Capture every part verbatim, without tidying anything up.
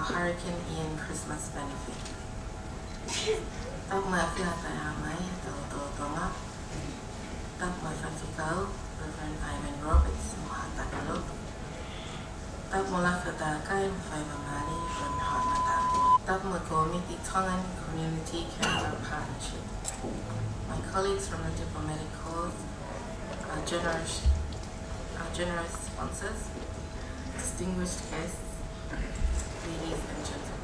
Hurricane Ian Christmas Benefit. Tapu mo e ʻAfio ʻa Taiāmai, Tau Tō Tonga. Tapu mo e Faifekau, Reverend Ivan Roberts, mo haʻa taki lotu. Tapu mo Lafio Takai, mo Faiva Mali, Reverend Hot Mataku. Tapu mo e Kōmiti Tongan Community Canberra Partnership. My colleagues from the diplomatic corps, our generous, our generous sponsors, distinguished guests, ladies and gentlemen.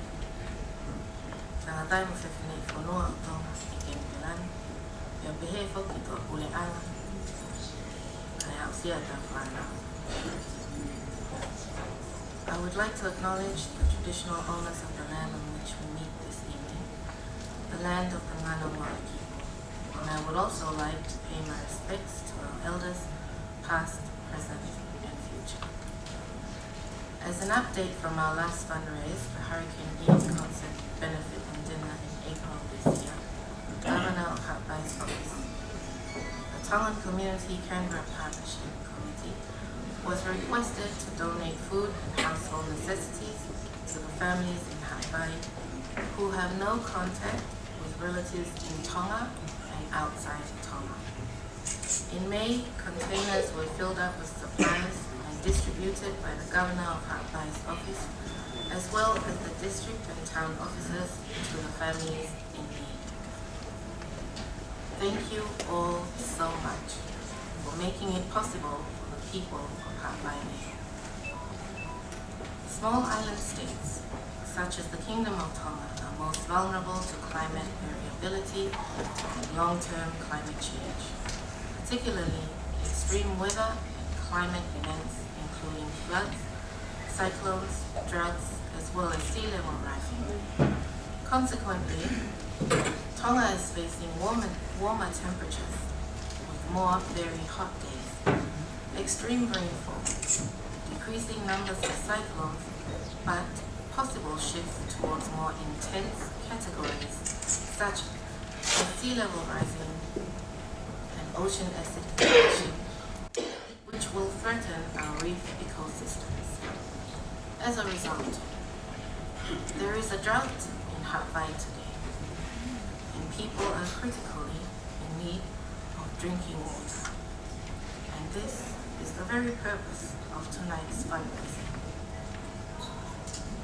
Tangataʻeiki mo e fefine ʻi he fonua ʻo Tonga ʻi Kenipela ni, pea pehē foki ki he Puleʻanga, kae aʻusia ʻetau fānau. I would like to acknowledge the traditional owners of the land on which we meet this evening, the land of the Ngana Wala people, and I would also like to pay my respects to our elders, past, present, and future. As an update from our last fundraise, the Hurricane Ian Concert Benefit and Dinner in April this year, the Governor of Haʻapai Office, the Tongan Community Canberra Partnership Committee, was requested to donate food and household necessities to the families in Haʻapai who have no contact with relatives in Tonga and outside Tonga. In May, containers were filled up with supplies and distributed by the Governor of Haʻapai's office, as well as the district and town officers, to the families in need. Thank you all so much for making it possible for the people of Haʻapai. Small island states, such as the Kingdom of Tonga, are most vulnerable to climate variability and long-term climate change, particularly extreme weather and climate events, including floods, cyclones, droughts, as well as sea level rising. Consequently, Tonga is facing warmer, warmer temperatures with more very hot days, extreme rainfall, decreasing numbers of cyclones, but possible shifts towards more intense categories such as sea level rising and ocean acidification, which will threaten our reef ecosystems. As a result, there is a drought in Haʻapai today, and people are critically in need of drinking water. And this is the very purpose of tonight's fundraising.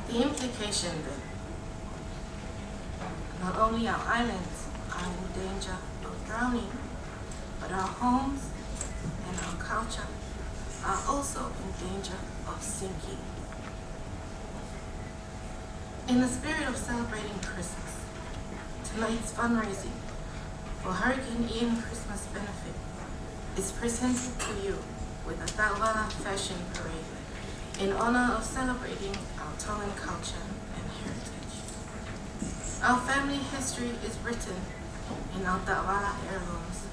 The implication then, not only our islands are in danger of drowning, but our homes and our culture are also in danger of sinking. In the spirit of celebrating Christmas, tonight's fundraising for Hurricane Ian Christmas Benefit is presented to you with a Taʻuvala Fashion Parade in honor of celebrating our Tongan culture and heritage. Our family history is written in our Taʻuvala heirlooms.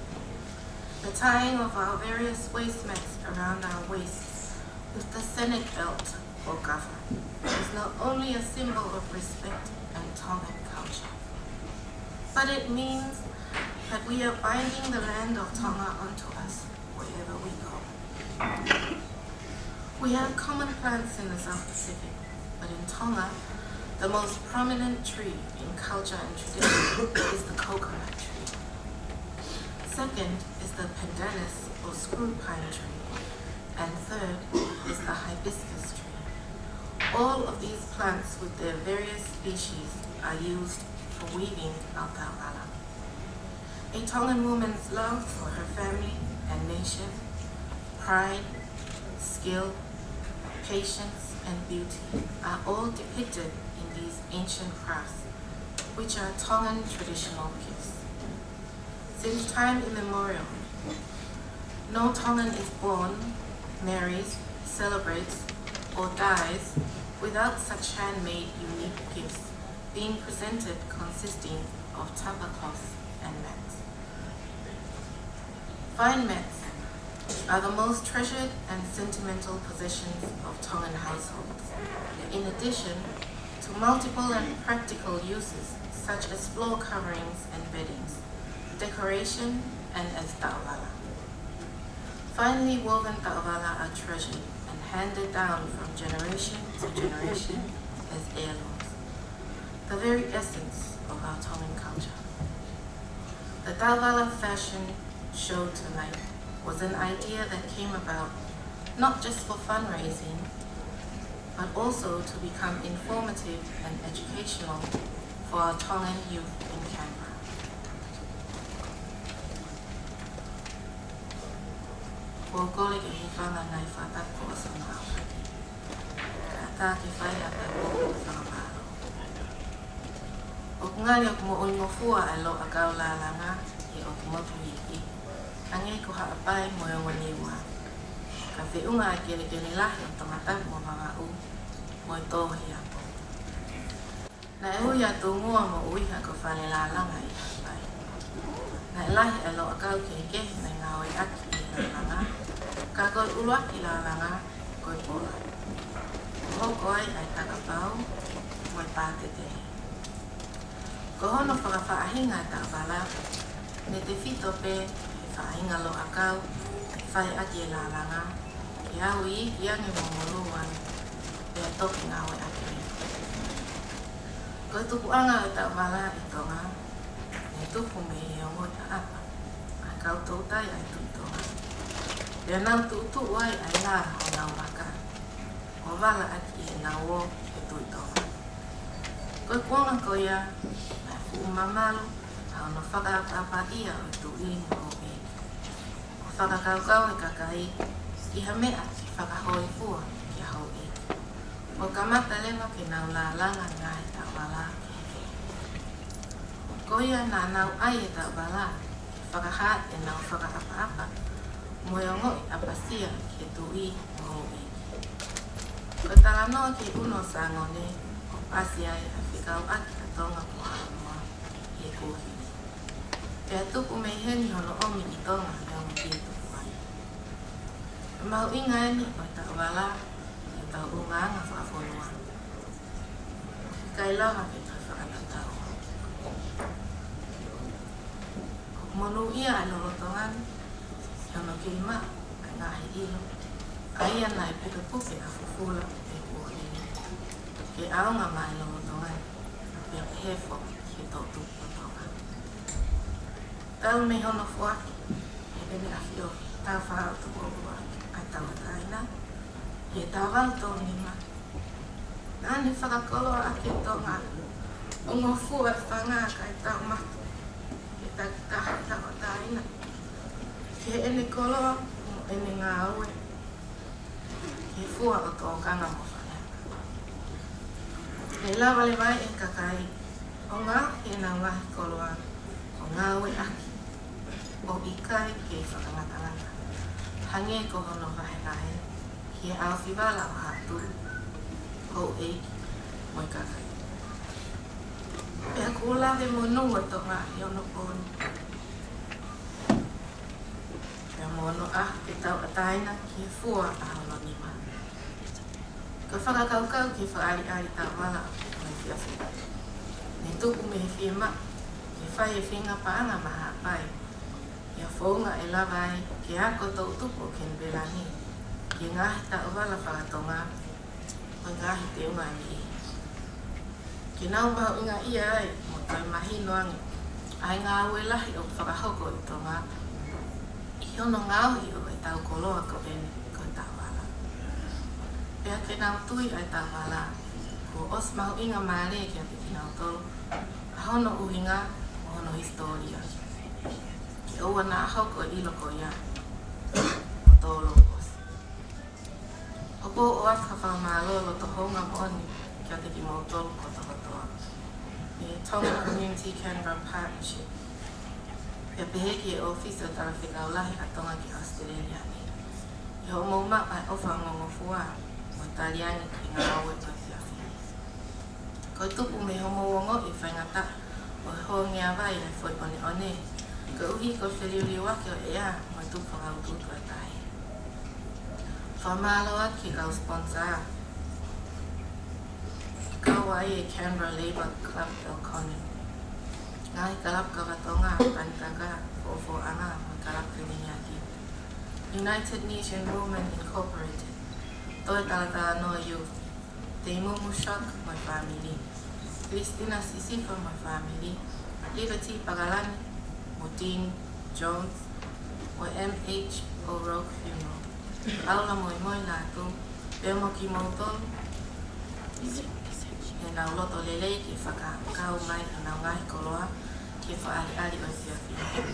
The tying of our various waist mats around our waists with the Senate belt or gafa is not only a symbol of respect and Tongan culture, but it means that we are binding the land of Tonga onto us wherever we go. We have common plants in the South Pacific, but in Tonga, the most prominent tree in culture and tradition is the coconut tree. Second is the pandanus or screw pine tree, and third is the hibiscus tree. All of these plants with their various species are used for weaving our taʻuvala. A Tongan woman's love for her family and nation, pride, skill, patience, and beauty are all depicted in these ancient crafts, which are Tongan traditional gifts. Since time immemorial, no Tongan is born, marries, celebrates, or dies without such handmade unique gifts being presented, consisting of tapa cloths and mats. Fine mats are the most treasured and sentimental possessions of Tongan households, in addition to multiple and practical uses such as floor coverings and beddings, decoration, and as taʻuvala. Finely woven taʻuvala are treasured and handed down from generation to generation as heirlooms. The very essence of our Tongan culture. The Taovala fashion show tonight was an idea that came about not just for fundraising, but also to become informative and educational for our Tongan youth in Canberra. Kuo u kole ke hūfanga nai fata ko ʻosi na afa. Ka ta ke fai ha pē ko fakamālō. ʻOku ngali ʻoku moʻui ngofua ʻa e Loʻakau Lālanga ʻi he ʻotu motu iiki, hangē ko Haʻapai mo e ongo Niua. Ka feʻunga ʻa e kelekele lahi ʻo Tongatapu mo Vavaʻu, mo e Tōhiapo. Naʻe ui ʻa Tungua mo ʻUiha ko e fale lālanga ʻi Haʻapai. Naʻe lahi ʻa e loʻakau kehekehe naʻe ngāueʻaki ʻi he lālanga, ka ko e ʻuluaki lālanga ko e pola. Kuo hoko ai ʻa e takapau mo e pātētē. Ko hono fakafaʻahinga ʻa e taʻovala, ne tefito pē he faʻahinga loʻakau ʻe fai ʻaki e lālanga, ke aʻu iiki ange mo molū ange, pea toki ngāueʻaki. Ko e tupuʻanga ʻo e taʻovala ʻi Tonga, ne tupu mei he ongo ʻaʻapa ʻa e kau toutai ʻa e Tuʻi Tonga. Pea nau tuʻutuʻu ai ʻa e lā honau vaka, ʻo vala ʻaki ʻenau ō ki he Tuʻi Tonga. Ko e kuonga ko ia, naʻe fuʻu mamalu ʻa hono fakaʻapaʻapaʻia ʻo e tuʻi mo e houʻeiki, ʻo fakakaukau e kakai ki ha meʻa ke fakahōifua ki he houʻeiki, ʻo kamata leva ke nau lālanga e ngaahi taʻovala kehekehe. Ko ia naʻa nau ʻai e taʻovala ke fakahā ʻenau fakaʻapaʻapa mo e ongoʻi ʻapasia ki he tuʻi mo e houʻeiki. Ko e talanoa ki he ʻunu ʻo Sangone, ʻoku ʻasi ai ʻa e fekauʻaki ʻa Tonga mo Haʻamoa ʻi he kuohili. Pea tupu mei heni hono ʻomi ʻi Tonga ʻa e ongo kī tupu ai. Ko e mahuʻinga eni ʻo e taʻovala ʻi hotau ʻulungaanga fakafonua. ʻIkai lava ke toe fakatatau. ʻOku monūʻia ʻa e lolotonga ni ʻi hono kei maʻu ʻa e ngaahi ʻilo, ʻa ia naʻe pukepuke ʻa fufula ʻi he kuohili, ke ʻaonga maʻa e lolotonga ni, pea pehē foki ki he toʻutupu ʻo Tonga. Talu mei hono foaki ʻe Peni ʻAfio, Tāufaʻāhau Tukuʻotua ʻa e tauʻatāina ʻi he taha valu tolu nima, naʻa ne fakakoloa ʻaki e Tonga ʻo ngofua e fanga kakai Taumaha ke takitaha tauʻatāina ki heʻene koloa mo ʻene ngāue ki he fua ʻo Tōkanga mo Faleata. Ne lava leva ai ʻe he kakai ʻo ngaohi ʻenau ngaahi koloa ʻo ngāueʻaki, ʻo ʻikai kei fakangatangata, hangē ko hono vahevahe ki he ʻaofi vala ʻo haʻa tuʻi, houʻeiki mo e kakai. Pea kuo lave monū ʻa Tonga ʻi onopooni. Pea mo hono ʻaho ke tauʻatāina ki he fua ʻa hono nima. Ko e fakakaukau ki he fakaʻaliʻali taʻovala ʻo e efiafi, ne tupu mei he fiemaʻu ke fai e feinga paʻanga maʻa Haʻapai, ʻi ha founga ʻe lava ai ke ako e toʻutupu ʻo Kenipela ni ki he ngaahi taʻovala faka-Tonga mo e ngaahi teunga ʻe niʻihi, ke nau mahuʻingaʻia ai mo toe mahino ange ʻa e ngāue lahi ʻoku fakahoko ʻi Tonga ʻi hono ngaohi ʻo ʻetau koloa ko eni ko e taʻovala. Pea ke nau tui ʻa e taʻovala kuo ʻosi mahuʻinga mālie kiate kinautolu ʻa hono ʻuhinga mo hono hisitōlia, ke ʻoua naʻa hoko e ʻilo ko ia ʻo tōlou ʻosi. ʻOku ou ʻoatu ha fakamālō loto houngaʻia moʻoni kiate kimoutolu kotokotoa, ʻi he Tonga Community Canberra Partnership, pea pehē ki he ʻŌfisi ʻo e Talafekau Lahi ʻa Tonga ki ʻAositelēlia ni, ʻi hoʻomou maʻu ʻa e ʻofa ongongofua mo e tali ange ki he ngāue ʻo e efiafi ni. Ko e tupu mei hoʻomou ongoʻi e faingataʻa ʻo e hōngeavai ʻa e foʻi ʻoneʻone, koeʻuhi ko e feliuliuaki ʻo e ʻea mo e tupu fakautuutu ʻa e tahi. Fakamālō atu ki he kau sponsor, kau ai e Canberra Labour Club Elkhonen, ngaahi kalapu kava Tonga, Tanitaka, Foʻofoʻanga mo e kalapu Fefine ʻAki, United Nation Women Incorporated, Toe Talatalanoa Youth, Teimumu Shock mo e fāmili, Kilistina Sisifa mo e fāmili, Liberty Pakalani mo Dean Jones, mo e M H O'Rourke Funeral. ʻAuala moimoi atu pea mo kimoutolu ʻoku nau loto lelei ke fakakau mai ʻenau ngaahi koloa ki he fakaʻaliʻali ʻo e efiafi.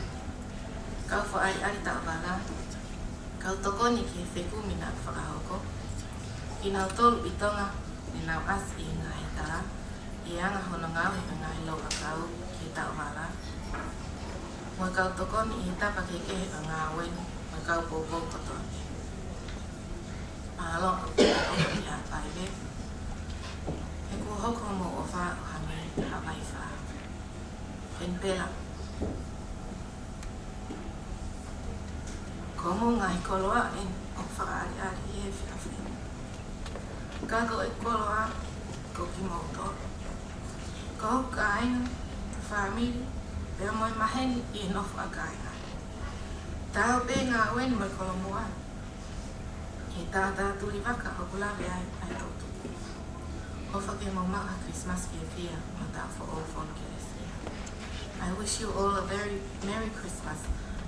Kau fakaʻaliʻali taʻovala, kau tokoni ki he fekumi naʻe fakahoko. Kinautolu ʻi Tonga ne nau ʻasi ʻi he ngaahi tā, ʻi he anga hono ngaohi ʻo e ngaahi louʻakau ki he taʻovala, mo e kau tokoni ʻi he tapa kehekehe ʻo e ngāue ni, mo e kau poupou kotoa pē. Mālō ʻaupito ʻi Haʻapai pē. He kuo hoko hoʻomou ʻofa ʻo hangē ha vai fā. Penipela, ko hoʻomou ngaahi koloa eni ʻoku fakaʻaliʻali ʻi he efiafi ni. Ka ko e koloa ko kimoutolu, ko hoku kāinga, fāmili, pea mo e maheni ʻi he nofo ʻa kāinga. Taau pē ngāue ni mo e kolomuʻa ni. He tātā tulivaka ʻoku lave ai ʻa e toʻutupu. ʻOfa ke mou maʻu ha Christmas fiefia mo ha taʻu foʻou fonu kelesi. I wish you all a very Merry Christmas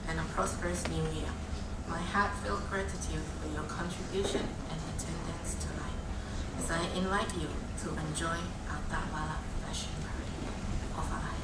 and a prosperous New Year. My heartfelt gratitude for your contribution and attendance tonight, as I invite you to enjoy our taʻovala fashion parade. ʻOfa lahi.